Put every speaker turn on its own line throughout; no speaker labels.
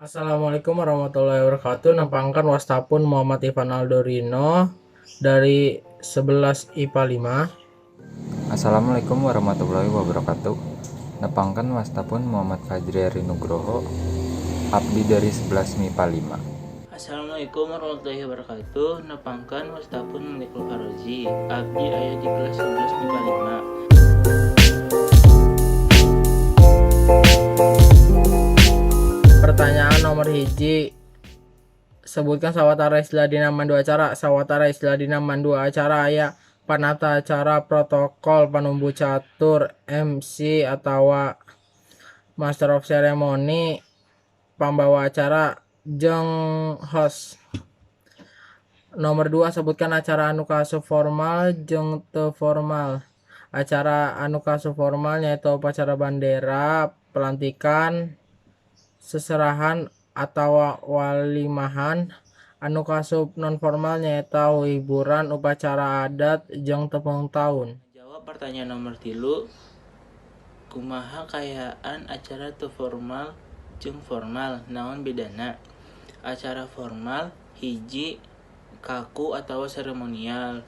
Assalamualaikum warahmatullahi wabarakatuh. Nepangkeun wasta pun Muhammad Ivan Aldorino dari 11 IPA 5.
Assalamualaikum warahmatullahi wabarakatuh. Nepangkeun wasta pun Muhammad Fajri Ari Nugroho, abdi dari 11 MIPA 5.
Assalamualaikum warahmatullahi wabarakatuh. Nepangkeun wasta pun Malikul Farozi. Abdi aya di kelas 11 MIPA 5.
Pertanyaan nomor 1. Sebutkan sawatara istilah dina mandu acara. Sawatara istilah dina mandu acara aya panata acara, protokol, panumbu catur, MC atawa master of ceremony, pambawa acara, jeung host. Nomor 2, sebutkan acara anu kaasup formal jeung teu formal. Acara anu kaasup formal nyaeta upacara bandera, pelantikan, seserahan atawa walimahan. Anu kaasup non formal nyaeta hiburan, upacara adat, jeung tepung taun.
Jawab pertanyaan nomor 3, kumaha kaayaan acara teu formal jeung formal, naon bedana? Acara formal, 1, kaku atawa seremonial,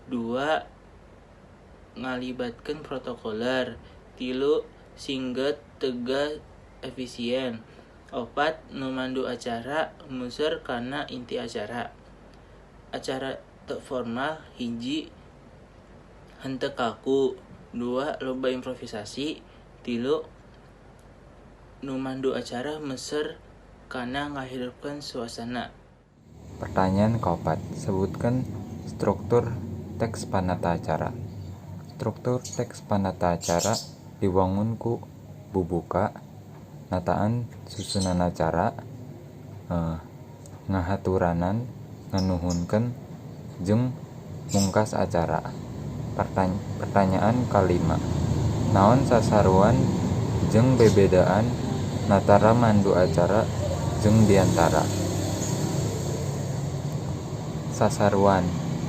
2, ngalibatkeun protokoler, 3, singget, tegas, efisien, 4, nu mandu acara museur kana inti acara. Acara teu formal, 1, henteu kaku, 2, loba improvisasi, 3, nu mandu acara museur kana ngahirupkeun suasana.
Pertanyaan kaopat, sebutkan struktur teks panata acara. Struktur teks panata acara diwangun ku bubuka, nataan susunan acara, ngahaturanan, nganuhunkeun, jeung mungkas acara. Pertanyaan kalima, naon sasaruan jeung bebedaan natara mandu acara jeung biantara? Sasaruan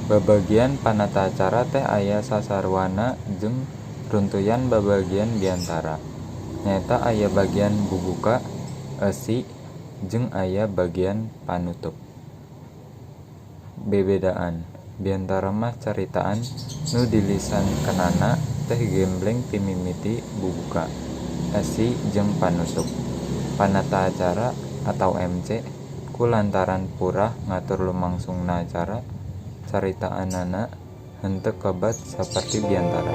babagian panata acara teh aya sasaruanna jeung runtuyan babagian biantara, nyaeta aya bagian bubuka, eusi, jeung aya bagian panutup. Bebedaan biantara mah caritaan nu dilisankeunana teh gembleng ti mimiti bubuka, eusi jeung panutup. Panata acara atau MC ku lantaran purah ngatur lumangsungna acara, caritaanana henteu kebat saperti biantara.